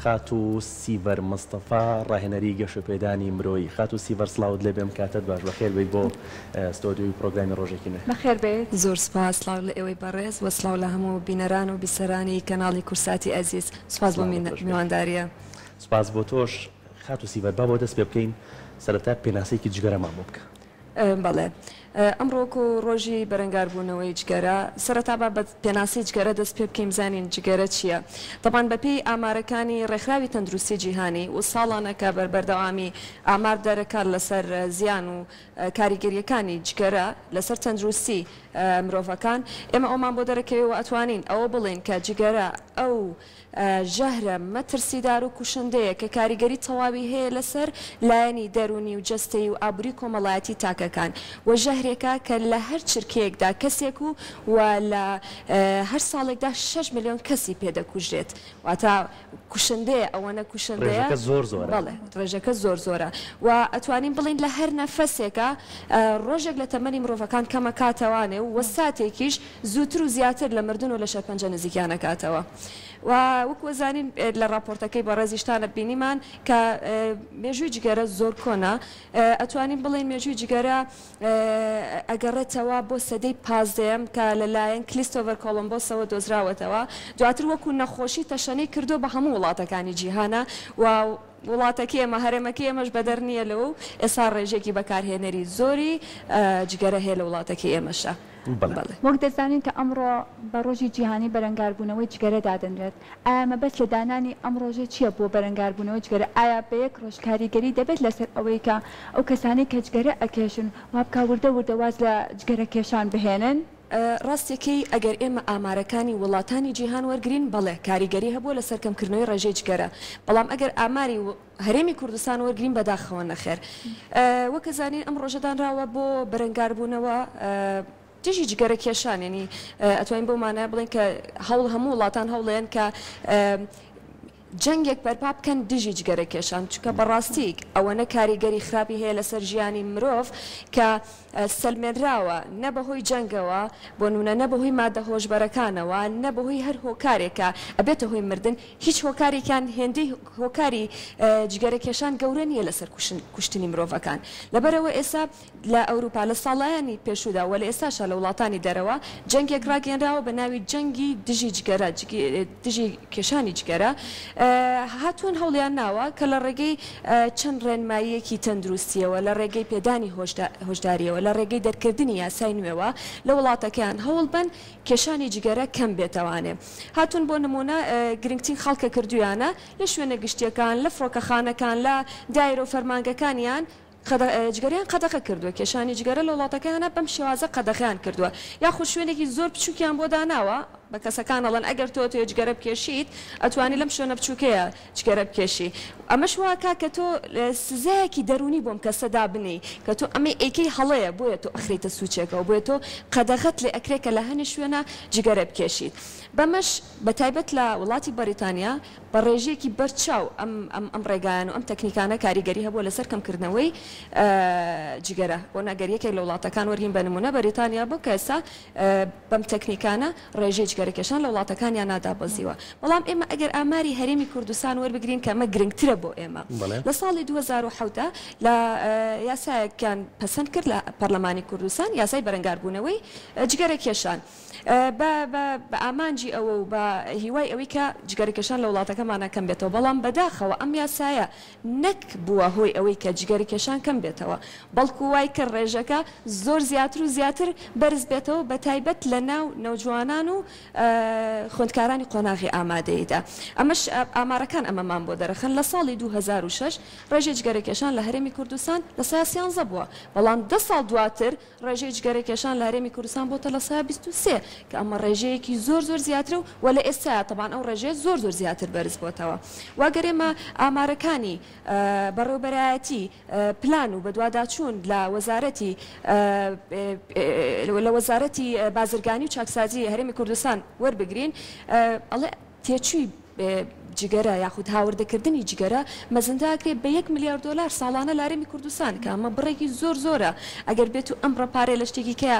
خاتوو سیڤەر مستەفا ڕاهێنەری گەشەپێدانی مرۆیی. خاتوو سیڤەر سڵاوت لێبێ ئەم کاتەت باش بەخێر بێیت بۆ ستۆدیۆی پرۆگرامی ڕۆژێکی نوێ. بەخێر بێیت. زۆر سوپاس، سڵاو لە ئێوەی بەڕێز و سڵاو لە هەموو بینەران و بیسەرانی کەناڵی کوردساتی ئەزیز. سوپاس بۆ سڵاو لە تۆش بێ. میواندارییە. سوپاس بۆ تۆش. خاتوو سیڤەر با بۆ دەست پێ بکەین سەرەتا پێناسەیەکی جگەرەمان بۆ بکە. بەڵێ. ئەمڕۆ وەکو ڕۆژی بەرەنگاربوونەوەی جگەرە، سەرەتا با بە پێناسەی جگەرە دەست پێ بکەین بزانین جگەرە چییە؟ تەبعەن بەپێی ئامارەکانی ڕێکخراوی تەندروستی جیهانی و ساڵانە کە بەر بەردەوامی ئامار دەرەکات لەسەر زیان و کاریگەرییەکانی جگەرە لەسەر تەندروستی مرۆڤەکان، ئێمە ئەومان بۆ دەرەکەوێ و ئەتوانین ئەوە بڵێین کە جگەرە ئەو ژەهرە مەترسیدار و کوشندەیە کە کاریگەری تەواوی هەیە لەسەر لایەنی دەروونی و جەستەیی و ئابووری کۆمەڵایەتی تاکەکان و ژەهرێکە کە لە هەر چرکەیەکدا کەسێک و و لە هەر ساڵێکدا شەش ملیۆن کەسی پێ دەکوژرێت واتە کوشندەیە ئەوەنە کوشندەیە ڕێژەکە زۆر زۆرە. بەڵێ ڕێژەکە زۆر زۆرە و ئەتوانین بڵێین لە هەر نەفەسێکا ڕۆژێک لە تەمەنی مرۆڤەکان کەمەکاتەوانێ و ساتێکیش زووتر و زیاتر لە مردن و لە شێرپەنجە نزیکیان ئەکاتەوە و وەکو ئەزانین لە ڕاپۆرتەکەی بەڕێزیشتانە بینیمان کە مێژووی جگەرە زۆر کۆنە ئەتوانین بڵێین مێژووی جگەرە ئەگەڕێتەوە بۆ سەدەی پازدەیەم کە لە لایەن کلیستۆڤەر کۆڵۆمبۆسەوە دۆزراوەتەوە دواتر وەکو نەخۆشی تەشەنەی کردووە بە هەموو وڵاتەکانی جیهانا و وڵاتەکەی ئێمە هەرێمەکەی ئێمەش بەدەر نییە لەوە و ئێستا ڕێژەیەکی بەکارهێنەری زۆری جگەرە هەیە لە وڵاتەکەی ئێمەشا. بەڵێ. وەک دەزانین کە ئەمڕۆ بە ڕۆژی جیهانی بەرەنگاربوونەوەی جگەرە دادەنرێت، ئایا مەبەست لە دانانی ئەم ڕۆژە چییە بۆ بەرەنگاربوونەوەی جگەرە، ئایا بە یەک ڕۆژ کاریگەری دەبێت لەسەر ئەوەی کە ئەو کەسانەی کە جگەرە ئەکێشن وابکا وردە وردە واز لە جگەرە کێشان بهێنن؟ ڕاستیەکەی ئەگەر ئێمە ئامارەکانی وڵاتانی جیهان وەرگرین بەڵێ کاریگەری هەبووە لەسەر کەمکردنەوەی ڕێژەی جگەرە، بەڵام ئەگەر ئاماری هەرێمی کوردستان وەرگرین بەداخەوە نەخێر. وەک ئەزانین ئەم ڕۆژە دانراوە بۆ بەرەنگاربوونەوە دژی جگەرە کێشان، یانی ئەتوانین بەو مانایە بڵێین کە هەوڵ هەموو وڵاتان هەوڵێن کە جەنگێک بەرپا بکەن دژی جگەرە کێشان، چونکە بەڕاستی ئەوەنە کاریگەری خراپی هەیە لەسەر ژیانی مرۆڤ کە سەلمێنراوە نە بەهۆی جەنگەوە بۆ نمونە نە بەهۆی مادە هۆشبەرەکانەوە نە بەهۆی هەر هۆکارێکە ئەبێتە هۆی مردن هیچ هۆکارێکیان هێندەی هۆکاری جگەرە کێشان گەورە نییە لەسەر کوشتنی مرۆڤەکان لەبەرئەوە ئێستا لە ئەوروپا لە ساڵایانی پێشوودا و لە ئێستاشا لە وڵاتانی دەرەوە جەنگێک ڕاگەیەنراوە بە ناوی جەنگی دژی جگەرە دژی کێشانی جگەرە هاتوون هەوڵیان ناوە کە لە ڕێگەی چەند ڕێنماییەکی تەندروستییەوە لە ڕێگەی پێدانی هۆشدارییەوە لە ڕێگەی دەرکردنی یاسای نوێوە لە وڵاتەکەیان هەوڵ بەن کێشانی جگەرە کەم بێتەوانێ هاتوون بۆ نموونە گرنگترین خاڵ کە کردوویانە لە شوێنە گشتییەکان لە فڕۆکەخانەکان لە دایرە و فەرمانگەکانیان جگەرەیان قەدەغە کردووە، کێشانی جگەرە لە وڵاتەکەیانا بەم شێوازە قەدەغەیان کردووە، یاخود شوێنێکی زۆر بچووکیان بۆ داناوە، بە کەسەکان ئەڵێن ئەگەر تۆ ئەتەوێ جگەرە بکێشیت ئەتوانی لەم شوێنە بچووکەیە جگەرە بکێشی، ئەمەش وا ئەکا کە تۆ سزایەکی دەروونی بۆم کەسە دابنێی کە تۆ ئەمەی ئەیکەی هەڵەیە بۆیە تۆ ئەخرێیتە سووچێکەوە، بۆیە تۆ قەدەغەت لێ ئەکرێ کە لە هەنێ شوێنا جگەرە بکێشیت. بەمەش بە تایبەت لە وڵاتی بەریتانیا بە ڕێژەیەکی بەرچاو ئەم ئەم ئەم ڕێگایان و ئەم تەکنیکانە کاریگەری هەبووە لەسەر کەمکردنەوەی جگەرە. بۆ ئەگەر یەکێک لە وڵاتەکان وەرگین بە نموونە بەریتانیا بۆ کە ئێستا بەم تەکنیکانە ڕێژەی جگەرەکێشان لە وڵاتەکانیانا دابەزیوە. بەڵام ئێمە ئەگەر ئاماری هەرێمی کوردستان وەربگرین کە ئەمە گرنگترە بۆ ئێمە لە ساڵی 2007 لە یاسایەکیان پەسەند کرد لە پەرلەمانی کوردستان یاسای بەرەنگاربوونەوەی جگەرەکێشان. بە بە بە ئامانجی ئەوە و بە هیوای ئەوەی کە جگەرەکێشان لە وڵاتەکەمانا کەم بێتەوە، بەڵام بەداخەوە ئەم یاسایە نەک بووە هۆی ئەوەی کە جگەرەکێشان کەم بێتەوە، بەڵکو وای کرد ڕێژەکە زۆر زیاتر و زیاتر بەرز بێتەوە بە تایبەت لە ناو نەوجوانان و خوێندکارانی قۆناغی ئامادەییدا. ئەمەش ئامارەکان ئەمەمان بۆ دەرەخەن لە ساڵی 2006 ڕێژەی جگەرەکێشان لە هەرێمی کوردستان 13% بووە، بەڵام دە ساڵ دواتر ڕێژەی جگەرەکێشان لە هەرێمی کوردستان بۆتە 23% کە ئەمە ڕێژەیەکی زۆر زۆر زیاترە و وە لە ئێستایا تەبعەن ئەو ڕێژەیە زۆر زۆر زیاتر بەرز بۆتەوە وە گەر ئێمە ئامارەکانی بەڕێوبەرایەتی پلان و بەدواداچوون لە وەزارەتی لە وەزارەتی بازرگانی و چاکسازی هەرێمی کوردستان وەربگرین ئەڵێ تێچووی. جگەرە یاخود هاوردەکردنی جگەرە مەزندە ئەکرێت بە یەک ملیار دۆلار ساڵانە لە هەرێمی کوردستان کە ئەمە بڕێکی زۆر زۆرە ئەگەر بێت و ئەم بڕە پارەیە لە شتێکی کەیا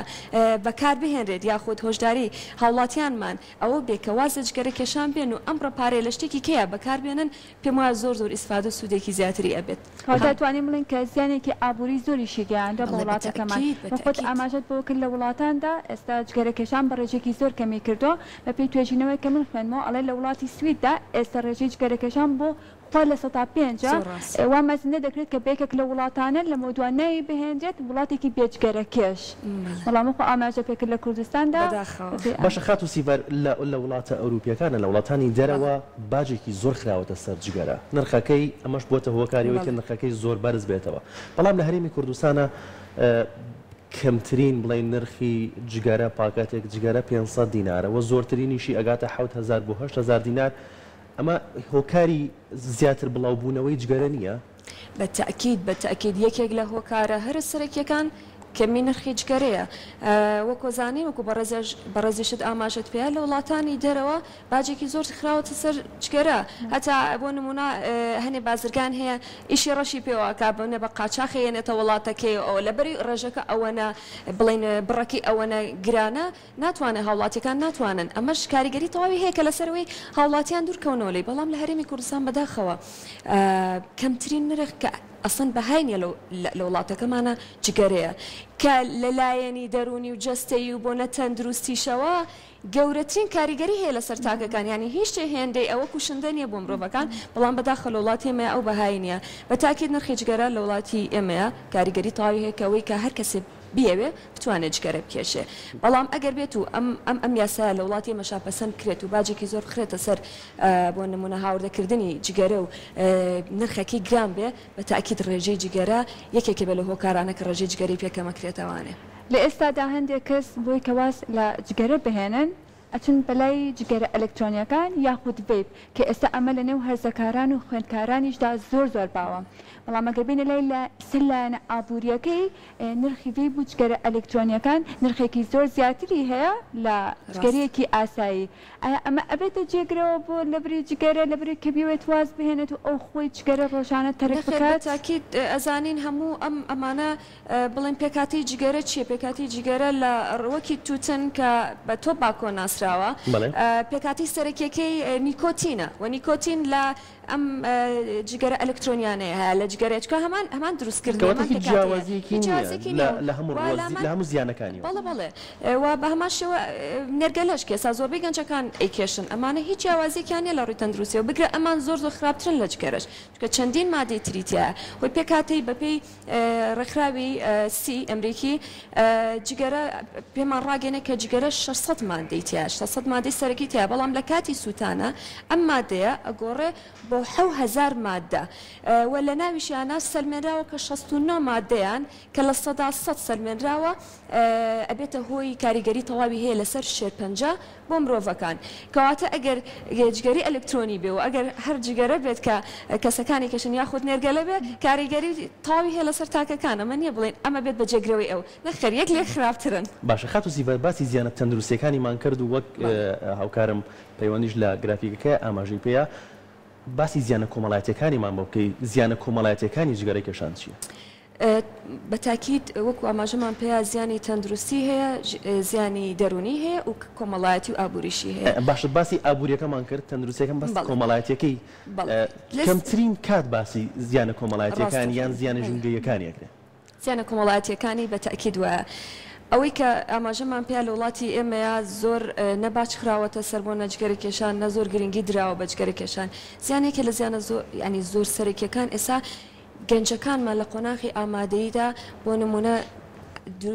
بەکار بهێنرێت یاخود هۆشداری هاوڵاتیانمان ئەوە بێ کە واز لە جگەرە کێشان بێن و ئەم بڕە پارەیە لە شتێکی کەیا بەکار بێنن پێم وایە زۆر زۆر ئیسفادە و سوودێکی زیاتری ئەبێت. کەواتە ئەتوانین بڵێین کە زیانێکی ئابووری زۆریشی گەیاندوە بە بەڵێ بە وڵاتەکەمان تەئکید بە وە خۆت تەئکید. ئاماژەت بەوە کرد لە وڵاتاندا ئێستا جگەرە کێشان بە ڕێژەیەکی زۆر کەمی کردوە بە پێی توێژینەوەیەک کە من خوێندمەوە ئەڵێ لە وڵاتی سویددا ئێستا ڕێژەی جگەرە کێشان بۆ خوار 5% زۆر ڕاستە. وا مەزندە دەکرێت کە بە یەکێک لە وڵاتانە لەمەودوا ناوی بهێنرێت وڵاتێکی بێ جگەرە کێش بەڵێ. بەڵام وەکو ئاماژە پێکرد لە کوردستاندا بەداخەوە. بە پێی ئەم. باشە خاتوو سیڤەر لە لە وڵاتە ئەوروپیەکانە لە وڵاتانی بەڵێ. دەرەوە باجێکی زۆر خراوەتە سەر جگەرە نرخەکەی ئەمەش بۆتە هۆکاری ئەوەی کە بەڵێ. نرخەکەی زۆر بەرز بێتەوە بەڵام لە هەرێمی کوردستانا کەمترین بڵێین نرخی جگەرە پاکەتێک جگەرە 500 دینارە و زۆرترینیشی ئەگاتە 7000 بۆ 8000 دینار ئەمە هۆکاری زیاتر بڵاوبوونەوەی جگەرە نییە؟ بە تەئکید بە تەئکید یەکێک لە هۆکارە هەرە سەرەکیەکان کەمی نرخی جگەرەیە وەکۆ زانین وەکو بەڕێزش بەڕێزیشت ئاماژەت پێیا لە وڵاتانی دەرەوە باجێکی زۆر خراوەتە سەر جگەرە هەتا بۆ نمونە هەنێ بازرگان هەیە ئیشی ڕەشی پێوە ئەکا بۆنە بە قاچاخی یەنێتە وڵاتەکەی ئەوە لەبەری ڕێژەکە ئەوەنە بڵێین بڕەکەی ئەوەنە گرانە ناتوانێت هاوڵاتیەکان ناتوانن ئەمەش کاریگەری تەواوی هەیە کە لەسەرەوەی هاوڵاتیان دوورکەونەوە لێی بەڵام لە هەرێمی کوردستان بەداخەوە کەمترین نرخ کە ئەسڵەن بەهای نیە لە وڵاتەکەمانە جگەرەیە کە لە لایەنی دەروونی و جەستەیی و بۆ نە تەندروستیشەوە گەورەترین کاریگەری هەیە لەسەر تاکەکان یانی هیچ شتێ هێندەی ئەوە کوشندە نیە بۆ مرۆڤەکان بەڵام بەداخەوە لە وڵاتی ئێمەیا ئەو بەهای نیە بە تاکید نرخی جگەرە لە وڵاتی ئێمەیا کاریگەری تەواوی هەیە کە ئەوەی کە هەر کەسێ بیەوێ بتوانێ جگەرە بکێشێ بەڵام ئەگەر بێت و ئەم ئەم ئەم یاسایە لە وڵاتی ئێمەشا پەسەند بکرێت و باجێکی زۆر بخرێتە سەر بۆ نموونە هاوردەکردنی جگەرە و نرخەکەی گران بێ بە تاکید ڕێژەی جگەرە یەکێکە بێ لە هۆکارانە کە ڕێژەی جگەرەی پێ کەمەکرێتەوانێ. لە ئێستادا هەندێک کەس بۆی کە واز لە جگەرە بهێنن ئەچن بەلای جگەرە ئەلکترۆنیەکان یاخود ڤەیپ کە ئێستا ئەمە لە نێو هەرزەکاران و خوێندکارانیشدا زۆر زۆر باوە بەڵام ئەگەر بێینە لای لە سەر لایەنە ئابووریەکەی نرخی ڤەیپ و جگەرە ئەلکترۆنیەکان نرخێکی زۆر زیاتری هەیە لە جگەرەیەکی ئاسایی ئایا ئەمە ئەبێتە جێگرەوە بۆ لەبری جگەرە لەبری کە بیەوێت واز بهێنێت و ئەو خۆی جگەرە ڕۆژانە تەرک نەخێر بە بکات؟ تاکید ئەزانین هەموو ئەم ئەمانە بڵێن پێکهاتەی جگەرە چییە؟ پێکهاتەی جگەرە لە ڕووەکی تووتن کە بە tobacco ناسراوە، پێکهاتەی سەرەکییەکەی نیکۆتینە و نیکۆتین لە ئەم جگەرە ئەلکترۆنیانەیە هەیە لە جگەرەیە چونکە هەمان هەمان دروستکردنی کەواتە هەمان هیچ پێکهاتەیە جیاوازییەکی هیچ نییە جیاوازییەکی لە نییە و لە هەموو و ڕووە لامان لە هەموو زیانەکانیەوە. بەڵێ بەڵێ و بە هەمان شێوە نێرگەلەش کە ئێستا زۆربەی گەنجەکان ئەیکێشن ئەمانە هیچ جیاوازییەکیان نییە لە ڕووی تەندروستیەوە بگرە ئەمان زۆر زۆر خراپترن لە جگەرەش چونکە چەندین مادەی تری تیایە خۆی پێکهاتەی بەپێی ڕێکخراوی سی ئەمریکی جگەرە پێمان ڕاگەیەنێت کە جگەرە 600 مادەی تیایە، 600 مادەی سەرەکی تیایە، بەڵام لە کاتی سووتانە ئەم مادەیە ئەگۆڕێ بۆ 7000 مادە و لە ناویشیانا سەلمێنراوە کە 69 مادەیان کە 100% سەلمێنراوە ئەبێتە هۆی کاریگەری تەواوی هەیە لەسەر شێرپەنجە بۆ مرۆڤەکان. کەواتە ئەگەر جگەرەی ئەلکترۆنی بێ و ئەگەر هەر جگەرە بێت کە کەسەکانی کێشن یاخود نێرگەلە بێ کاریگەری تەواوی هەیە لەسەر تاکەکان ئەمە نیە بڵێین ئەمە بێت بە جێگرەوەی ئەو نەخێر یەک لێک خراپترن. باشە خاتوو سیڤەر باسی زیانە تەندروستیەکانیمان کرد و وەک هاوکارم پەیوەندیش لە گرافیکەکەیا ئاماژەی پێیا باسی زیانە کۆمەڵایەتیەکانیمان بۆ بکەی زیانە کۆمەڵایەتیەکانی جگەرە کێشان چیە؟ بە تاکید وەکو ئاماژەمان پێیا زیانی تەندروستی هەیە، زیانی دەروونی هەیە و کۆمەڵایەتی و ئابووریشی هەیە. باشە باسی ئابووریەکەمان کرد، تەندروستیەکەم باس کۆمەڵایەتیەکەی کەمترین کات باسی زیانە کۆمەڵایەتیەکان یان زیانە ژینگەییەکانی ئەکرێ. زیانە کۆمەڵایەتیەکانی بە تەئکید وایە. ئەوەی کە ئاماژەمان پێیا لە وڵاتی ئێمەیا زۆر نە باج خراوەتە سەر بۆ نە جگەرە کێشان نە زۆر گرنگی دراوە بە جگەرە کێشان. زیانێکە لە زیانە زۆر یانی زۆر سەرەکیەکان ئێستا گەنجەکانمان لە قۆناغی ئامادەییدا بۆ نموونە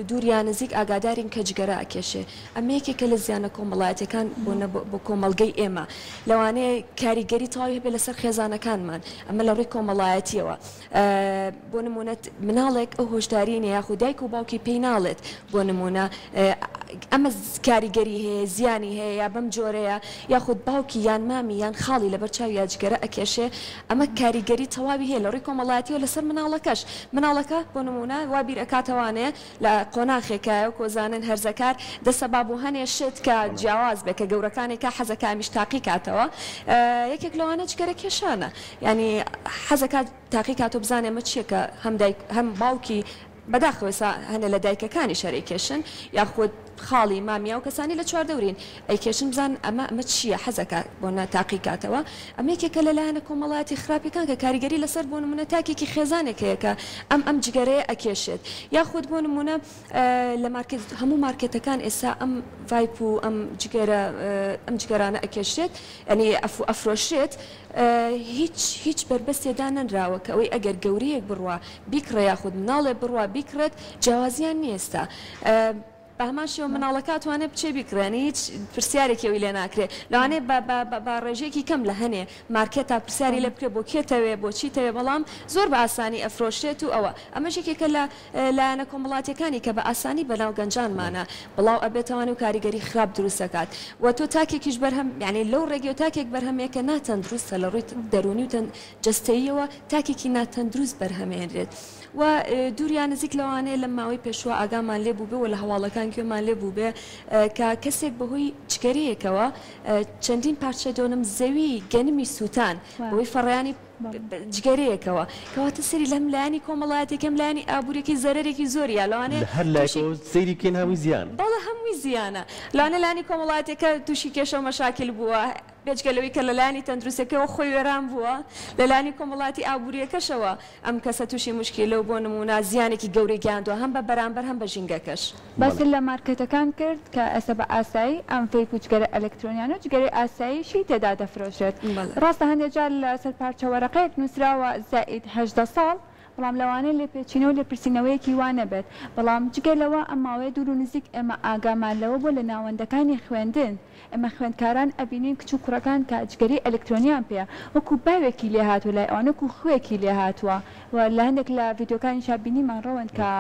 دوور یا نزیک ئاگادارین کە جگەرە ئەکێشێ ئەمە یەکێکە لە زیانە کۆمەڵایەتیەکان بۆ بۆ کۆمەڵگەی ئێمە لەوانەیە کاریگەری تەواوی هەبێ لەسەر خێزانەکانمان ئەمە لە ڕووی کۆمەڵایەتیەوە بۆ نموونە مناڵێک ئەو هۆشداری نیە یاخود دایک و باوکی پێی ناڵێت بۆ نموونە ئەمە کاریگەری هەیە زیانی هەیە یا بەم جۆرەیە یاخود باوکی یان مامی یان خاڵی لەبەر چاویا جگەرە ئەکێشێ ئەمە کاریگەری تەواوی هەیە لە ڕووی کۆمەڵایەتیەوە لەسەر مناڵەکەش، مناڵەکە بۆ نموونە وا بیر ئەکاتەوانێ لە قۆناخێکایە وەکو ئەزانن هەرزەکار دەسە با بۆ هەنێ شت کە جیاواز بێ کە گەورەکانێ کا حەزەکا ئەمیش تاقی کاتەوە یەکێک لەوانە جگەرە کێشانە یانی حەزەکات تاقی کاتەوە بزانێ ئەمە چیە کە هەم دایک هەم باوکی بەداخەوە ئێستا هەنێ لە دایکەکانیش هەر ئەیکێشن یاخود خاڵی مامی ئەو کەسانەی لە چواردەورین ئەیکێشن بزانن ئەمە ئەمە چییە حەزەکا بۆ نا تاقی کاتەوە ئەمە یەکێکە لە لایەنە کۆمەڵایەتی خراپەکان کە کاریگەری لەسەر بۆ نمونە تاکێکی خێزانێک هەیە کە ئەم ئەم جگەرەیە ئەکێشێت یاخود بۆ نمونە لە مارکێت هەموو مارکێتەکان ئێستا ئەم vape و ئەم جگەرە ئەم جگەرانە ئەکێشرێت یانی ئەفرۆشرێت هیچ هیچ بەربەستێ دانەنراوە کە ئەوەی ئەگەر گەورەیەک بڕوا بیکڕێ یاخود مناڵێ بڕوا بیکڕێت جیاوازیان نیە ئێستا بە هەمان شێوە مناڵەکە ئەتوانێ بچێ بیکڕێ یانی هیچ پرسیارێکی ئەوی لێ ناکرێ لەوانەیە بە بە بە ڕێژەیەکی کەم لە هەنێ مارکێتا پرسیاری لێ بکرێ بۆ کێ تەوێ بۆ چی تەوێ بەڵام زۆر بە ئاسانی ئەفرۆشرێت و ئەوە ئەمەش یەکێکە لە لایەنە کۆمەڵاتیەکانی کە بە ئاسانی بە ناو گەنجانمانا بڵاو ئەبێتەوانێ و کاریگەری خراپ دروست ئەکات و تۆ تاکێکیش بەرهەم یانی لەو ڕێگەیەوە تاکێک بەرهەمێ کە ناتەندروستە لە ڕووی دەروونی و جەستەییەوە تاکێکی ناتەندروست بەرهەمێنرێت و دوور یا نزیک لەوانەیە لەم ماوەی پێشووە ئاگامان لێ بووبێ و لە هەواڵەکان گوێمان لێ بووبێ کە کەسێک بەهۆی جگەرەیەکەوە چەندین پارچە دۆنم زەوی گەنمی سووتان بەهۆی فەڕیانی جگەرەیەکەوە کەواتە سەیری لەم لایەنی کۆمەڵایەتیەکەی هەم لایەنی ئابووریەکەی زەرەرێکی زۆری یا لەوانەیە لە هەر تووشی لایەکەوە سەیری بکەین هەمووی زیانە. بەڵێ هەمووی زیانە لەوانەیە لایەنی کۆمەڵایەتیەکە تووشی کێشە و مەشاکیل بووە بێجگە لەوەی کە لە لایەنی تەندروستیەکەوە خۆی وێران بووە، لە لایەنی کۆمەڵایەتی ئابووریەکەشەوە ئەم کەسە تووشی موشکیلە و بۆ نموونە زیانێکی گەورەی گەیاندووە هەم بە بەرامبەر هەم بە ژینگەکەش. باست لە مارکێتەکان کرد کە ئێستا بە ئاسایی ئەم vape و جگەرە ئەلکترۆنیانە و جگەرەی ئاساییشی تێدا دەفرۆشرێت. ڕاستە هەندێک جار لەسەر پارچە وەرەقەیەک نووسراوە زائید 18 ساڵ، بەڵام لەوانەیە لێپێچینەوە و لێپرسینەوەیەکی وا نەبێت، بەڵام جگە لەوە ئەم ماوەیە دوور و نزیک ئێمە ئاگامان لەوە بووە لە ناوەندەکانی خوێندن ئێمە خوێندکاران ئەبینین کچ و کوڕەکان کە جگەرەی ئەلکترۆنیان پێیە وەکو باوێکی لێهاتووە لای ئەوان وەکو خوێکی لێهاتووە و لە هەندێک لە ڤیدیۆکانیشا بینیمان ڕەوەند کە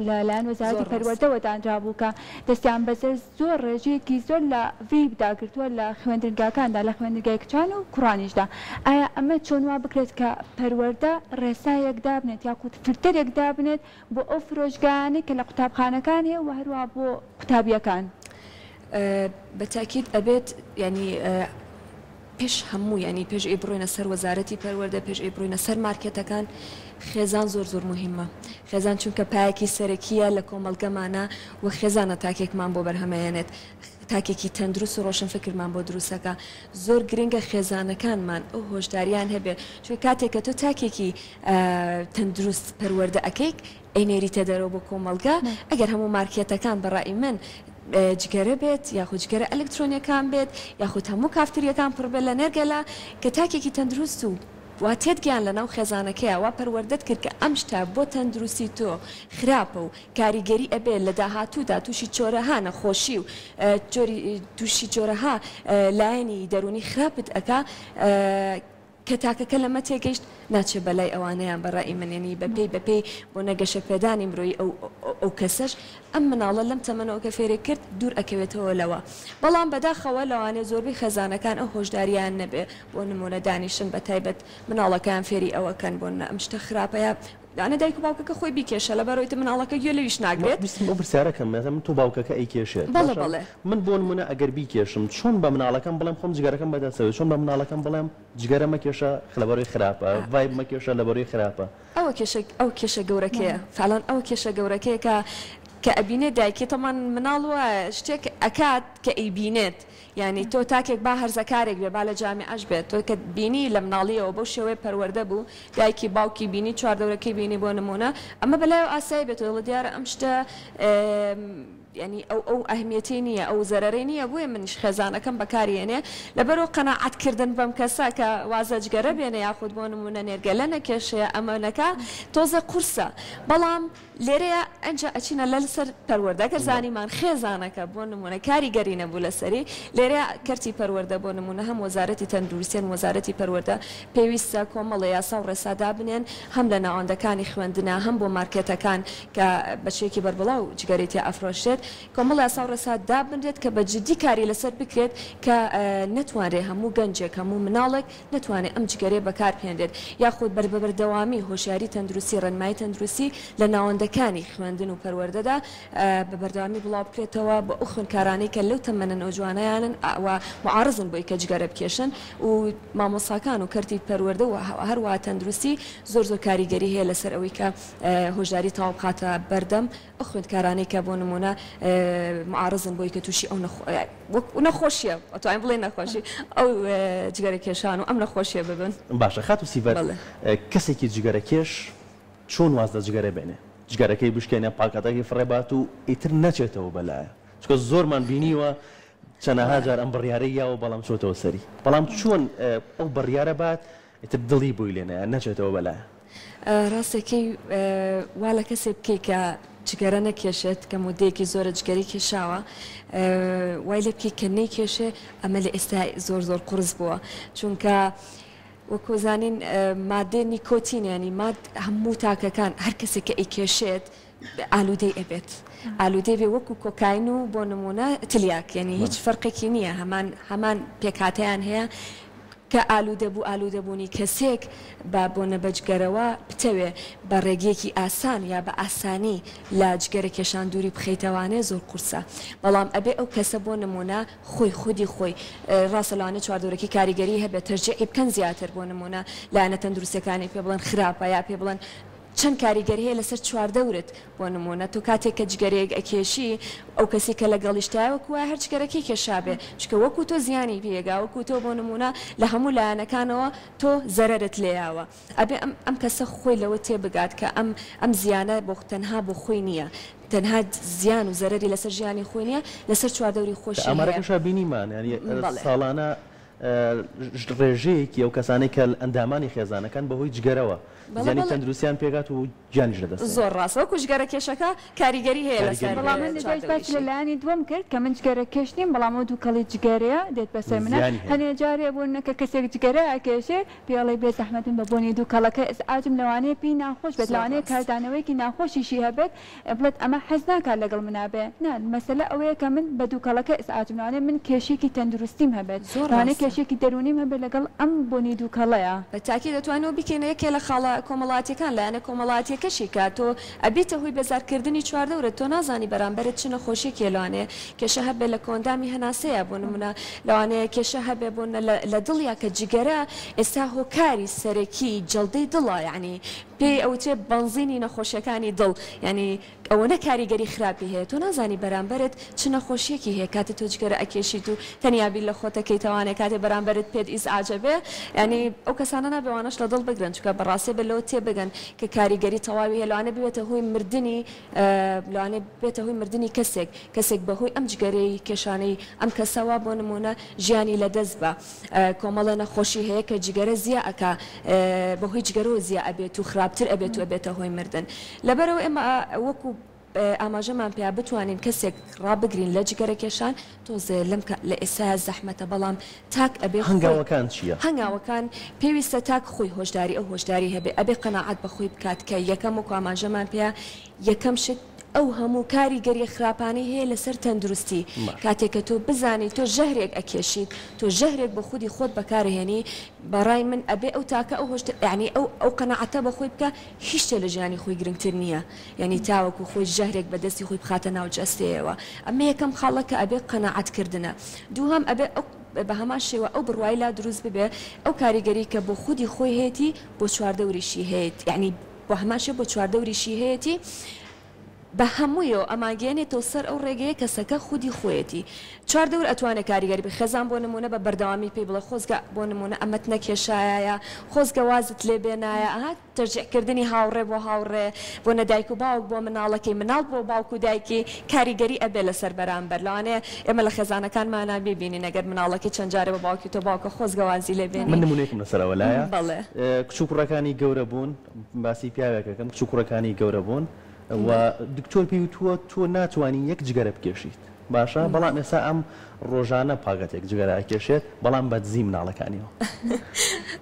لە لایەن وەزارەتی زۆر ڕاست. پەروەردەوە دانرابوو کە دەستیان بەسەر زۆر ڕێژەیەکی زۆر لە vape دا گرتووە لە خوێندنگاکاندا لە خوێندنگای کچان و کوڕانیشدا ئایا ئەمە چۆن وا بکرێت کە پەروەردە ڕێسایەک دابنێت یاخود فلتەرێک دابنێت بۆ ئەو فرۆشگایانەی کە لە قوتابخانەکان هەیە و هەروەها بۆ قوتابییەکان؟ بە تاکید ئەبێت یانی پێش هەموو یانی پێش ئەوی بڕۆینە سەر وەزارەتی پەروەردە پێش ئەوی بڕۆینە سەر مارکێتەکان خێزان زۆر زۆر موهیمە خێزان چونکە پایەکی سەرەکیە لە کۆمەڵگەمانە و خێزانە تاکێکمان بۆ بەرهەمەیەنێت تاکێکی تەندروست و ڕۆشن فکرمان بۆ دروستەکە زۆر گرنگە خێزانەکانمان ئەو هۆشداریان هەبێ چونکە کاتێک کە تۆ تاکێکی تەندروست پەروەردە ئەکەیت ئەینێریتە دەرەوە بۆ کۆمەڵگە ئەگەر هەموو مارکێتەکان بە ڕای من جگەرە بێت یاخود جگەرە ئەلکترۆنیەکان بێت یاخود هەموو کافتریەکان پڕ بێت لە نێرگەلە کە تاکێکی تەندروست و وا تێت گەیان لەناو خێزانەکەیا وا پەروەردەت کرد کە ئەم شتە بۆ تەندروستی تۆ خراپە و کاریگەری ئەبێت لە داهاتوودا تووشی چۆرەها نەخۆشی و جۆری تووشی جۆرەها لایەنی دەروونی خراپت ئەکا کە تاکەکە لەمە تێگەیشت ناچێ بە لای ئەوانەیان بە ڕەئی من یەنی بە پێی بە پێی بۆ نە گەشەپێدانی مرۆیی ئەو ئەو کەسەش ئەم مناڵە لەم تەمەنەوە کە فێرێ کرد دوور ئەکەوێتەوە لەوە بەڵام بەداخەوە لەوانەیە زۆربەی خێزانەکان ئەو هۆشدارییان نەبێ بۆ نموونە دانیشن بە تایبەت مناڵەکەیان فێری ئەوە کەن بۆ نە ئەم شتە خراپە یا لەوانەیە دایک و باوکەکە خۆی بیکێشە لەبەرئەوەی تر مناڵەکە گوێ لەویش ناگرێت. ویستم ئەو پرسیارە کەم مەسەلەن من تۆ باوکەکە ئەیکێشێت بەڵێ باشە بەڵێ. من بۆ نمونە ئەگەر بیکێشم چۆن بە مناڵەکەم بڵێم خۆم جگەرەکەم بەدەستەوەیە چۆن بە مناڵەکەم بڵێم جگەرە مەکێشە لەبەرئەوەی خراپە vape مەکێشە لەبەرئەوەی خراپە. ئەوە کێشە ئەو کێشە گەورەکەیە فعلەن ئەوە کێشە گەورەکەیە کە کە ئەبینێت دایکی تەمان مناڵ وایە شتێک ئەکات کە ئەیبینێت یانی تۆ تاکێک با هەرزەکارێک بێ با لە جامیعەش بێت تۆ کە بینی لە مناڵیەوە بەو شێوەیە پەروەردە بوو دایکی باوکی بینی چواردەورەکەی بینی بۆ نموونە ئەمە بەلایەوە ئاسایی بێتەوە دەڵێ دیارە ئەم شتە یانی ئەو ئەو ئەهمیەتەی نییە ئەو زەرەرەی نییە بۆیە منیش خێزانەکەم بەکاری یەنێ لەبەرئەوە قەناعەت کردن بەم کەسە کە وازە جگەرە بێنێ یاخود بۆ نموونە نێرگەلە نەکێشێ ئەمە نەکا تۆزێ قورسە بەڵام لێرەیا ئەنجا ئەچینە لە سەر پەروەردە گەر زانیمان خێزانەکە بۆ نموونە کاریگەری نەبوو لەسەری لێرەیا کەرتی پەروەردە بۆ نموونە هەم وەزارەتی تەندروستی هەم وەزارەتی پەروەردە پێویستە کۆمەڵێ یاسا و ڕێسا دابنێن هەم لە ناوەندەکانی خوێندنا هەم بۆ مارکێتەکان کە بە شێوەیەکی بەربڵاو جگەرەی تیا ئەفرۆشرێت. کۆمەڵ یاسا و ڕێسا دابنرێت کە بە جدی کاری لەسەر بکرێت کە نەتوانرێ هەموو گەنجێک هەموو مناڵێک نەتوانێت ئەم جگەرەیە بەکار بهێنرێت یاخود بە بەردەوامی هۆشیاری تەندروستی ڕێنمایی تەندروستی لە ناوەندەکانی خوێندن و پەروەردەدا بە بەردەوامی بڵاو بکرێتەوە بۆ ئەو خوێندکارانەی کە لەو تەمەنە نەوجوانەیانن و موعارزن بۆی کە جگەرە بکێشن و مامۆستاکان و کەرتی پەروەردە و هەروەها تەندروستی زۆر زۆر کاریگەری هەیە لەسەر ئەوەی کە هۆشداری تەواو بخاتە بەردەم ئەو خوێندکارانەی کە بۆ نموونە معارزن بۆی کە تووشی ئەو نەخۆشیە ئەتوانین بڵێین نەخۆشی ئەو جگەرە کێشان و ئەم نەخۆشیە ببن. باشە خاتوو سیڤەر کەسێکی جگەرە کێش چۆن واز لە جگەرە بێنێ؟ جگەرەکەی بشکێنێ پاکەتەکەی فڕێ بات و ئیتر نەچێتەوە بەلایە چونکە زۆرمان بینیوە چەنەها جار ئەم بڕیارەی یاوە بەڵام چۆتەوە سەری بەڵام چۆن ئەو بڕیارە بات ئیتر دڵی بۆی لێ نایە نەچێتەوە بەلایە. ڕاستەکەی وا لە کەسێک بکەی کە جگەرە نەکێشێت کە مودەیەکی زۆرە جگەرەی کێشاوە وای لێ بکەی کە نەیکێشێ ئەمە لە ئێستا زۆر زۆر قورس بووە چونکە وەکو زانین مادەی نیکۆتین یانی ماد هەموو تاکەکان هەر کەسێک کە ئەیکێشێت ئالوودەی ئەبێت ئالوودەی بێ وەکو کۆکاین و بۆ نموونە تلیاک یانی هیچ فەرقێکی نییە هەمان هەمان پێکهاتەیان هەیە کە ئالوودە بوو ئالوودەبوونی کەسێک بە بۆنە بە جگەرەوە بتەوێ بە ڕێگەیەکی ئاسان یا بە ئاسانی لە جگەرە کێشان دووری بخەیتەوانێ زۆر قورسە بەڵام ئەبێ ئەو کەسە بۆ نموونە خۆی خودی خۆی ڕاستە لەوانەیە چواردەورەکەی کاریگەری هەبێت تەشجیعی بکەن زیاتر بۆ نموونە لایەنە تەندروستیەکانی پێ بڵێن خراپە یا پێ بڵێن چەند کاریگەری هەیە لەسەر چواردەورت بۆ نموونە تۆ کاتێک کە جگەرەیەک ئەکێشی ئەو کەسی کە لەگەڵیشتایە وەکو وایە هەر جگەرەکەی کێشابێ چونکە وەکو تۆ زیانی پێگا وەکو تۆ بۆ نموونە لە هەموو لایەنەکانەوە تۆ زەرەرت لێیاوە ئەبێ ئەم ئەم کەسە خۆی لەوە تێبگات کە ئەم ئەم زیانە بۆ تەنها بۆ خۆی نییە تەنها زیان و زەرەری لەسەر ژیانی خۆی نییە لەسەر چواردەوری لە خۆشی هەیە. ئامارەکەشا بینیمان یانی بەڵێ. ساڵانە ڕێژەیەکی ئەو کەسانەی کە ئەندامانی خێزانەکەن بەهۆی جگەرەوە بەڵێ زیانی بەڵێ. تەندروستیان پێگات و گیانیش لەدەست دەدەن. زۆر ڕاستە وەکو جگەرە کێشەکە کاریگەری هەیە کاریگەری لەسەر هەیە. بەڵام من لە دوایش باسی لە چواردەوریشی. لایەنی دووەم کرد کە من جگەرە کێش نیم بەڵام ئەو دووکەڵی جگەرەیە دێت بەسەر منا زیانی هەیە. هەنێ جارێ بۆ نمونە کە کەسێک جگەرە ئەکێشێ پێی ئەڵێی بێ زەحمەت من بە بۆنی دووکەڵەکە ئیزعاجم لەوانەیە پێی ناخۆش بێت زۆر لەوانەیە ڕاست. کاردانەوەیەکی ناخۆشیشی هەبێت بڵێت ئەمە حەز ناکات لەگەڵ منا بێ نا مەسەلە ئەوەیە کە من بە دووکەڵەکە ئیزعاجم لەوانەیە من کێشەیەکی تەندروستیم هەبێت زۆر لەوانەیە ڕاستە. کێشەیەکی دەروونیم هەبێت لەگەڵ ئەم بۆنی دووکەڵەیا. بە تاکی دەتوانین ئەوە بیکەینە یەکێ لە خاڵە کۆمەڵاتیەکان لایەنە کۆمەڵاتیەکەشی کە تۆ ئەبیتە هۆی بێزارکردنی چواردەورت تۆ نازانی بەرامبەرت چ نەخۆشیەکی لەوانەیە کێشە هەبێ لە کۆئەندامی هەناسەیا بۆ نمونە لەوانەیە کێشە هەبێ بۆ لە دڵیا کە جگەرە ئێستا هۆکاری سەرەکی جەڵدەی دڵە یانی پێی ئەوترێ بەنزینی نەخۆشیەکانی دڵ یانی ئەوەنە کاریگەری خراپی هەیە تۆ نازانی بەرامبەرت چ نەخۆشیەکی هەیە کاتێ تۆ جگەرە ئەکێشیت و تەنیا بیر لە خۆت ئەکەیتەوانێ کاتێ بەرامبەرت پێت ئیزعاجە بێ یانی ئەو کەسانە نابێ وانەش لە دڵ بگرن چونکە بەڕاستی ئەبێ لەوە تێبگەن کە کاریگەری تەواوی هەیە لەوانەیە ببێتە هۆی مردنی لەوانەیە ببێتە هۆی مردنی کەسێک کەسێک بەهۆی ئەم جگەرەی کێشانەی ئەم کەسەوە بۆ نمونە ژیانی لەدەست با کۆمەڵێ نەخۆشی هەیە کە جگەرە زیا ئەکا بەهۆی جگەرەوە زیا ئەبێت و خراپتر ئەبێت و ئەبێتە هۆی مردن لەبەرئەوە ئێمە وەکو ئاماژەمان پێیا بتوانین کەسێک ڕابگرین لە جگەرە کێشان تۆزێ لەم لە ئێستایا زەحمەتە بەڵام تاک ئەبێ خۆی هەنگاوەکان چییە؟ هەنگاوەکان پێویستە تاک خۆی هۆشداری ئەو هۆشداری هەبێ ئەبێ قەناعەت بە خۆی بکات کە یەکەم وەکو ئاماژەمان پێیا یەکەم شت ئەو هەموو کاریگەریە خراپانەی هەیە لەسەر تەندروستی باش. کاتێک کە تۆ بزانی تۆ ژەهرێک ئەکێشیت تۆ ژەهرێک بۆ خودی خۆت بەکارئەهێنی بەڕای من ئەبێ ئەو تاکە ئەو هۆشت یانی ئەو ئەو قەناعەتە بە خۆی بکا هیچ شتێ لە ژیانی خۆی گرنگتر نیە یانی تاوەکو خۆی ژەهرێک بە دەستی خۆی بخاتە ناو جەستەیەوە ئەمە یەکەم خاڵە کە ئەبێ قەناعەت کردنە دووهەم ئەبێ ئەو بە هەمان شێوە ئەو بڕوای لا دروست ببێ ئەو کاریگەری کە بۆ خودی خۆی هەیەتی بۆ چواردەوریشی هەیەتی یانی بۆ هەمان شێوە بۆ چواردەوریشی هەیەتی بە هەموویەوە ئەمانگەیەنێتەوە سەر ئەو ڕێگەیە کەسەکە خودی خۆیەتی چواردەور ئەتوانێ کاریگەری بێ خێزان بۆ نموونە بە بەردەوامی پێی بڵێ خۆزگە بۆ نموونە ئەمەت نەکێشایایە خۆزگە وازت لێ بێنایە ئەها تەشجیع کردنی هاوڕێ بۆ هاوڕێ بۆ نە دایک و باوک بۆ مناڵەکەی مناڵ بۆ باوک و دایکی کاریگەری ئەبێ لەسەر بەرامبەر لەوانەیە ئێمە لە خێزانەکانمانا بیبینین ئەگەر مناڵەکەی چەند جارێ بە باوکی تۆ باوکە خۆزگە وازی لێ من بێنی نموونەیەکم لەسەر ئەوە لایە بەڵێ. کچ و کوڕەکانی گەورە بوون باسی پیاوێک ئەکەم کچ و کوڕەکانی گەورە بوون و دکتۆر پێی وتووە تۆ ناتوانی یەک جگەرە بکێشیت. باشە بەڵام ئێستا ئەم ڕۆژانە پاکەتێک جگەرە ئەکێشێت بەڵام بە دزی مناڵەکانیەوە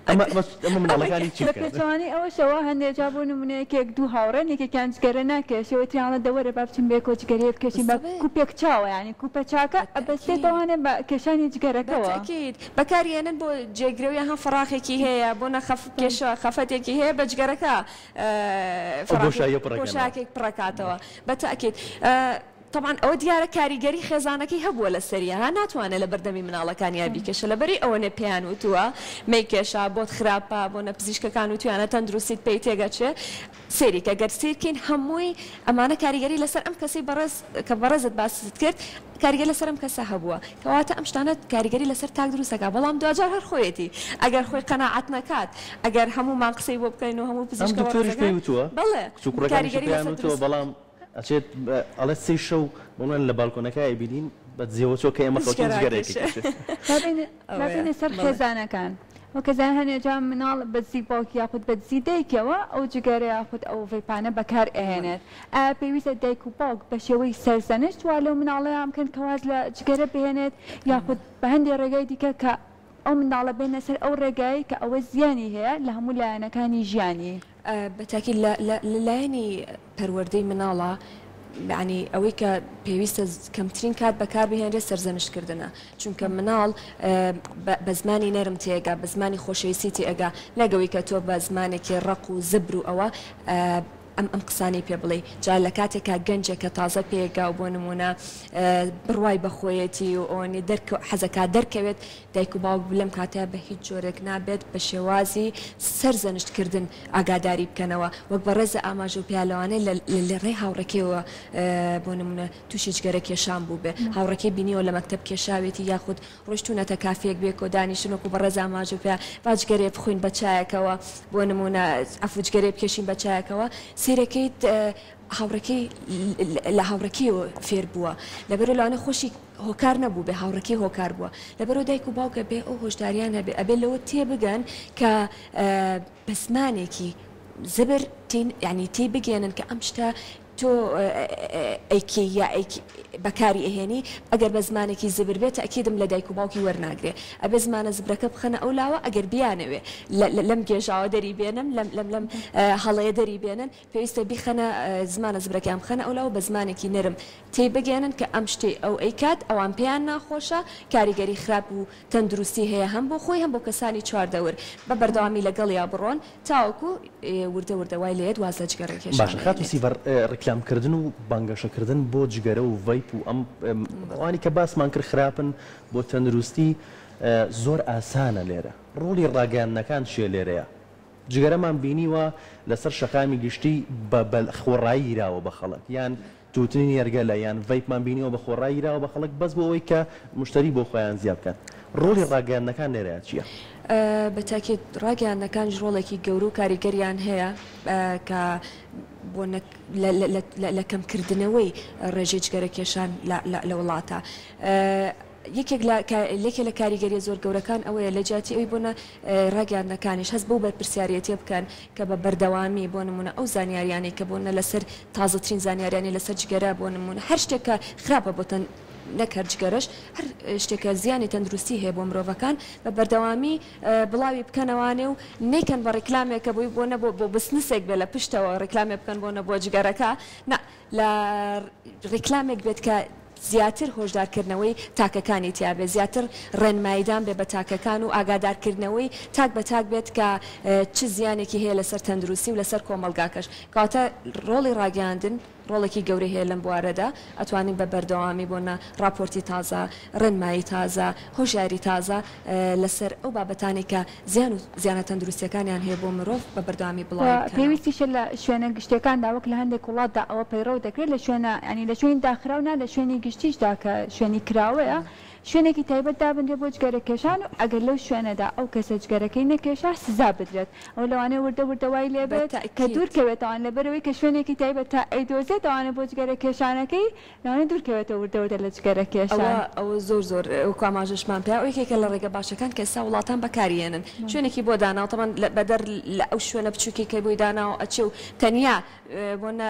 ئەمە ئەمە مناڵەکانی چی بە بکەن؟ پێچەوانەی ئەوەشەوە هەندێ جار بۆ نمونە یەکێک دوو هاوڕێن یەکێکیان جگەرە ناکێشێ وتیان ئەڵێ دە وەرە با بچین بەیەکەوە جگەرەیە بکێشین بە بەڵێ کوپێک چاوە یانی کوپە چاکە بە تەئکید ئەبەستێتەوانێ بە کێشانی بە جگەرەکەوە. تەئکید بەکاری ئەنن بۆ جێگرەوە یان هەم فەراخێکی هەیە بۆ نە خەف کێشە خەفەتێکی هەیە بە جگەرەکە ئەو فەراخی بۆشاییە پڕەکەنەوە. بۆشایەکێک پڕەکاتەوە بە تەئکید تەبعەن ئەوە دیارە کاریگەری خێزانەکەی هەبووە لەسەری ها ناتوانێ لە بەردەمی مناڵەکانیا بیکێشە لەبەری ئەوەنێ پێیان وتووە مەیکێشە بۆت خراپە بۆنە پزیشکەکان وتویانە تەندروستیت پێی تێگەچێ سەیری کە گەر سەیرکەین هەمووی ئەمانە کاریگەری لەسەر ئەم کەسەی بەڕێز کە بەڕێزت باست کرد کاریگەری لەسەر ئەم کەسە هەبووە کەواتە ئەم شتانە کاریگەری لەسەر تاک دروست دەکات بەڵام دواجار هەر خۆیەتی ئەگەر خۆی قەناعەت نەکات ئەگەر هەموومان قسەی بۆ بکەین و هەموو ئەم پزیشکە دکتۆریش پێی بەڕێزەکان وتووە بەڵێ کچ و کوڕەکانیشی کاریگەری پێیان لەسەر وتووە دروست بەڵام ئەچێت ئەڵێت سێی شەو بۆ من لە بالکۆنەکە ئەیبینین بە دزیەوە چۆ کە ئێمە خەوتین جگەرە جگەرەیەک ئەکێشێ. ئەکێشێ. با بێینە با ئەوەیە بێینە سەر بەڵێ. خێزانەکان وەک ئەزانین هەنێ جار مناڵ بە دزی باوکی یاخود بە دزی دایکیەوە ئەو جگەرە یاخود ئەو vape انە بەکار بەڵێ. ئەهێنێت ئایا پێویستە دایک و باوک بە شێوەی سەرزەنشت وا لەو مناڵەیان بکەن کە واز لە جگەرە بهێنێت یاخود بە هەندێ ڕێگای دیکە کە ئەو منداڵە بێنە سەر ئەو ڕێگایەی کە ئەوە زیانی هەیە لە هەموو لایەنەکانی ژیانی؟ بە تاکید لە لە لایەنی پەروەردەی مناڵا یانی ئەوەی کە پێویستە کەمترین کات بەکار بهێنرێت سەرزەنشت کردنە چونکە مناڵ بە زمانی نەرم تێگا بە زمانی خۆشەویستی تێئەگا نەک ئەوەی کە تۆ بە زمانێکی ڕەق و زبر و ئەوە ئەم ئەم قسانەی پێ بڵێی جا لە کاتێکا گەنجێکە تازە پێگا و بۆ نمونە بڕوای بە خۆیەتی و ئەوەنی دەرکە حەزەکا دەرکەوێت دایک و باوک لەم کاتەیا بە هیچ جۆرێک نابێت بە شێوازی سەرزەنشت کردن ئاگاداری بکەنەوە وەک بەڕێزە ئاماژە و پیا لەوانەیە لە لە ڕێی هاوڕێکەیەوە بۆ نمونە توشی جگەرە کێشان بووبێ هاوڕێکەی بینیوە لە مەکتەب کێشاوێتی یاخود ڕۆیشتونەتە کافێک بێکەوە دانیشتن وەکو بەڕێز ئاماژە و پیا با جگەرێ بخۆین بە چایەکەوە بۆ نمونە عەفو جگەرێ بکێشین بە چایەکەوە سەیرەکەیت هاوڕێکەی لە هاوڕێکەیەوە فێر بووە لەبەرئەوە لەوانەیە خۆشی هۆکار نەبووبێ هاوڕێکەی هۆکار بووە لەبەرئەوە دایک و باوک ئەبێ ئەو هۆشداریان هەبێ ئەبێ لەوە تێبگەن کە بە زمانێکی زبر تێی یانی تێی بگەیەنن کە ئەم شتە تۆ ئەیکەی یا بەکاری ئەهێنی ئەگەر بە زمانێکی زبر بێ تەئکیدم لە دایک و باوکی وەرناگرێ ئەبێ زمانە زبرەکە بخەنە ئەو لاوە ئەگەر بیانەوێ لەم گێژاوە دەری بێنن لەم لەم لەم هەڵەیە دەری بێنن پێویستە بیخەنە زمانە زبرەکەیان بخەنە ئەولاوە بە زمانێکی نەرم تێی بگەیەنن کە ئەم شتەی ئەو ئەیکات ئەوان پێیان ناخۆشە کاریگەری خراپ و تەندروستی هەیە هەم بۆ خۆی هەم بۆ کەسانی چواردەور بە بەردەوامی لەگەڵیا بڕۆن تاوەکو وردە وردە وای لێیەت واز لە جگەرە کێشان باشە خاتوو ئەهێنێت. سیڤەر ڕیکلام کردن و بانگەشە کردن بۆ جگەرە و vape و ئەم ئەوانی کە باسمان کرد خراپن بۆ تەندروستی زۆر ئاسانە لێرە ڕۆڵی ڕاگەیاندنەکان چیە لێرەیا؟ جگەرەمان بینیوە لەسەر شەقامی گشتی بە بە خۆڕایی گیراوە بە خەڵک یان تووتنی نێرگەلە یان vape مان بینیوە بە خۆڕایی گیراوە بە خەڵک بەس بۆ ئەوەی کە مشتەری بۆ خۆیان زیا بکەن ڕۆڵی ڕاگەیاندنەکان لێرەیا چییە؟ بە تاکید ڕاگەیاندنەکانیش ڕۆڵێکی گەورە و کاریگەریان هەیە کە بۆ لە کەمکردنەوەی ڕێژەی جگەرەکێشان لە وڵاتە. یەکێک لە یەکێ لە کاریگەریە زۆر گەورەکان ئەوەیە لە جیاتی ئەوی بۆنە ڕاگەیاندنەکانیش هەست بەو بەرپرسیارێتیە بکەن کە بە بەردەوامی بۆ نمونە ئەو زانیاریانەی کە بۆنە لەسەر تازەترین زانیاریانی لەسەر جگەرە بۆ نمونە هەر شتێک کە خراپە بۆ تەن نەک هەر جگەرەش هەر شتێک کە زیانی تەندروستی هەیە بۆ مرۆڤەکان بە بەردەوامی بڵاوی بکەنەوانێ و نەیکەن بە ڕیکلامێک کە بۆی بۆ نە بۆ بۆ بسنسێک بێ لە پشتەوە ڕیکلامێ بکەن بۆ نە بۆ جگەرەکە نا لە ڕیکلامێک بێت کە زیاتر هۆشدارکردنەوەی تاکەکانی تیابێت، زیاتر ڕێنماییدان بێت بە تاکەکان و ئاگادارکردنەوەی تاک بە تاک بێت کە چ زیانێکی هەیە لەسەر تەندروستی و لەسەر کۆمەڵگاکەش. کەواتە ڕۆڵی ڕاگەیاندن ڕۆڵێکی گەورەی هەیە لەم بوارەدا، ئەتوانین بە بەردەوامی بۆ نە ڕاپۆرتی تازە، ڕێنمایی تازە، هۆشیاری تازە لەسەر ئەو بابەتانەی کە زیان و زیانە تەندروستیەکانیان هەیە بۆ مرۆڤ بە بەردەوامی و بڵاوی بکەنەوە. پێویستیشە لە شوێنە گشتیەکاندا وەک لە هەندێک وڵاتدا ئەوە پەیڕەو دەکرێت لە شوێنە یانی لە شوێنی داخراو نا لە شوێنی گشتیشدا کە شوێنی کراوەیە. شوێنێکی تایبەت دابنرێت بۆ جگەرە کێشان و ئەگەر لەو شوێنەدا ئەو کەسە جگەرەکەی نەکێشا سزا بدرێت. ئەوە لەوانەیە وردە وردە وای لێ بێت کە دوور کەوێتەوە لەبەرئەوەی کە شوێنێکی تایبەت تا ئەیدۆزێتەوانێ بۆ جگەرە کێشانەکەی لەوانەیە دوور کەوێتەوە وردە وردە لە جگەرە کێشان. ئەوە ئەوە زۆر زۆر وەکو ئاماژەشمان پێ ئەو یەکێکە لە ڕێگە باشەکان کە ئێستا وڵاتان بەکاری ئێنن شوێنێکی بۆ داناوە تەبعەن بەدەر لە ئەو شوێنە بچووکەی کە بۆی داناوە ئەچێ و تەنیا بۆ نە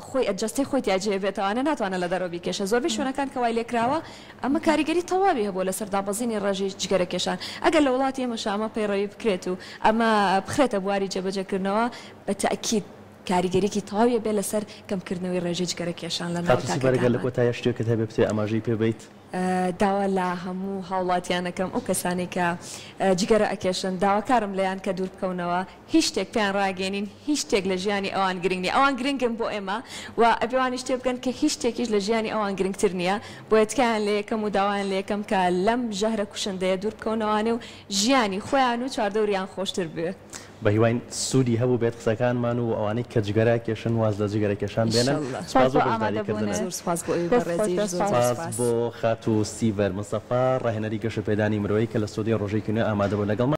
خۆی ئەجەستەی خۆی تیا جێ بێتەوانێ ناتوانێت لە دەرەوە بیکێشێ زۆربەی شوێنەکان کە وای لێکراوە ئەمە کاریگەری تەواوی هەبووە لەسەر دابەزینی ڕێژەی جگەرە کێشان ئەگەر لە وڵاتی ئێمەشا ئەمە پەیڕەوی بکرێت و ئەمە بخرێتە بواری جێبەجێکردنەوە بە تەئکید کاریگەریی تەواوی ئەبێت لەسەر کەمکردنەوەی ڕێژەی جگەرە کێشان لە ناو خاتوو سیڤەر گەر لە تاکەکانمان. کۆتاییا شتێکت هەبێ بتەوێ ئاماژەی پێ بەیت؟ داوا لە هەموو هاوڵاتیان ئەکەم ئەو کەسانەی کە جگەرە ئەکێشن داواکارم لێیان کە دوور بکەونەوە هیچ شتێک پێیان ڕاگەیەنین هیچ شتێک لە ژیانی ئەوان گرنگ نیە ئەوان گرنگن بۆ ئێمە و ئەبێ وانیش تێبگەن کە هیچ شتێکیش لە ژیانی ئەوان گرنگتر نیە بۆیە تکایان لێیەکەم و داوایان لێیەکەم کە لەم ژەهرە کوشندەیە دوور بکەونەوانێ و ژیانی خۆیان و چواردەوریان خۆشتر بوێ. بەهیواین سوودی هەبووبێت قسەکانمان و ئەوانەی کە جگەرە ئەکێشن واز لە جگەرە کێشان بێنن. ئیشەڵا. سوپاس سوپاس بۆ بۆ بەشداری کردنت. ئامادەبوونت. زۆر سوپاس بۆ ئێوەی دەست خۆش بەڕێزیش دەست زۆر زۆر خۆش. سوپاس سوپاس. بۆ خاتوو سیڤەر مستەفا ڕاهێنەری گەشەپێدانی مرۆیی کە لە ستۆدیۆی ڕۆژێکی نوێ ئامادەبوون لەگەڵمان.